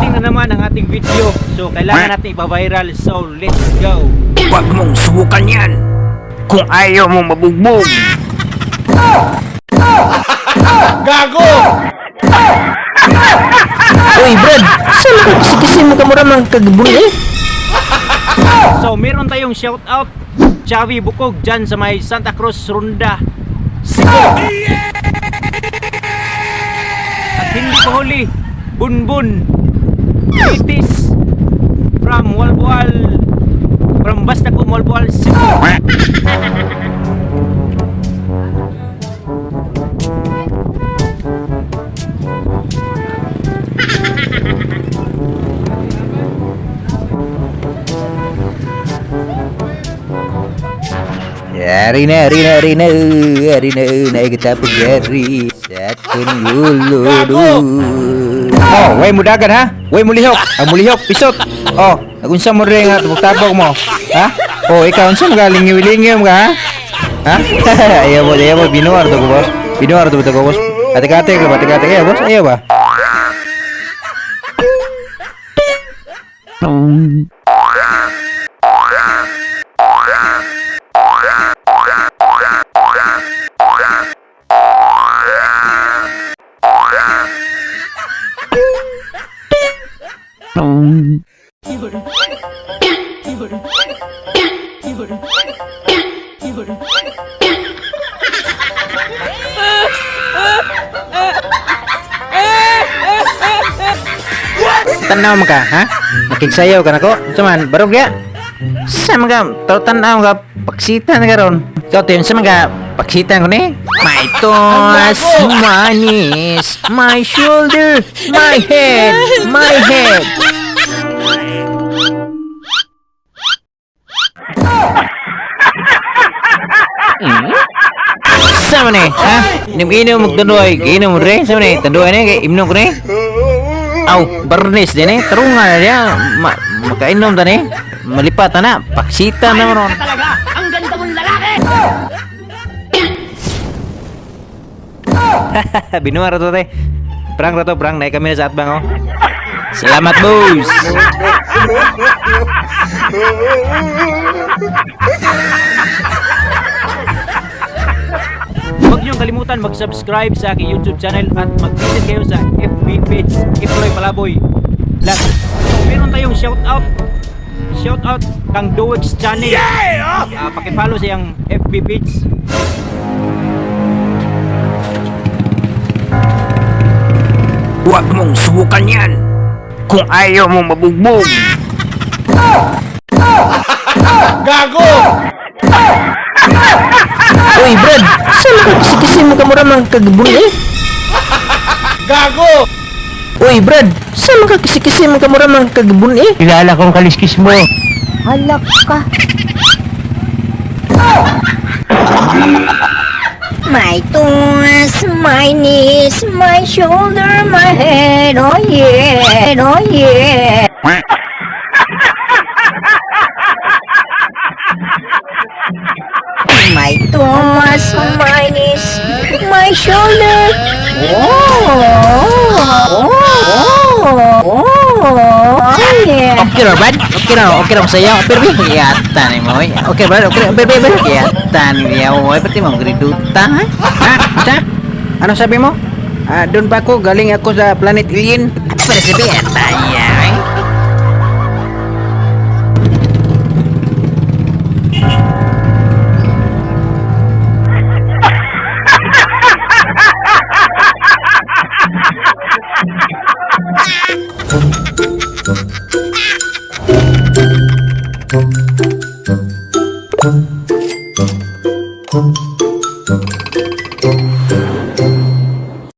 Trending na naman ang ating video. So kailangan natin ipa-viral. So let's go. Huwag mong subukan yan. Kung ayaw mong mabugbog. Gago! Uy, Brad! Saan ka kisi-kisi mo kamura mga kagabuli eh? So meron tayong shout out Chavi Bukog dyan sa may Santa Cruz Runda, Cebu. At hindi pa huli, Bunbun Itis from Walbual, from Bastacom, Walbual, Cebu. Yari na, yari na, yari na, yari na, naigitapog yari sa atong ulo. Oh, way mo dagan ha? Way mo lihok. Ang mulihok, pisot. Oh, nagunsa mo rin nga tabok-tabok mo. Ha? Oh, ikaw unsa mo galing ngiwilingi mo ka ha? Ha? Ayaw mo, binuar to ko, boss. Binuar to ko, boss. Ate-kate ka ba? Ate-kate ka, boss? Ayaw ba? Tanaw man ka, ha? Makigsayaw ka nako? Unsa man, barog ya? Sa man ka, tao tanaw ka, paksitan ka ron. Ikaw, Tim, sa man ka, paksitan ko ni? My toes, my knees, my shoulder, my head, my head. Hmm? Sa man eh, ha? Inom-inom, magtanduay. Inom mo rin, sa man eh, tanduay ni, kay imnom ko ni. Aw, barnis din eh. Tarungan na niya. Makainom ta ni. Malipat na na. Paksita na ron. Ang ganda mong lalaki! Binuha ra to te. Prang ra to, prang. Naik kami na sa atbang oh. Salamat, boss! Huwag niyong kalimutan mag-subscribe sa aking YouTube channel at mag-visit kayo sa FB page Ifloy Palaboy Vlog. So, meron tayong shout out. Shout out kang Duwex channel. Yeah! Paki-follow sa iyang FB page. Huwag mong subukan yan. Kung ayaw mong mabugbog. Gago! Uy, Brad! Saan ka kisi-kisi mo kamura mga kagabuli eh? Gago! Uy, Brad! Saan ka kisi-kisi mo kamura mga kagabuli eh? Kilala kong kaliskis mo. Halak ka. My toes, my knees, my shoulder, my head, oh yeah, oh yeah. My toes, my knees, my shoulder, oh, oh, oh, oh, yeah. Okay ra, Brad? Okay ra, okay ra masaya. Pero yata ni mo. Eh. Okay, Brad. Okay, pero pero yata ni niya. Oy, pati mo griduta, ha? Ha? Sa? Ano sabi mo? Ah, doon pa ako, galing ako sa planet alien. Ano pa sabi? Yata niya, eh.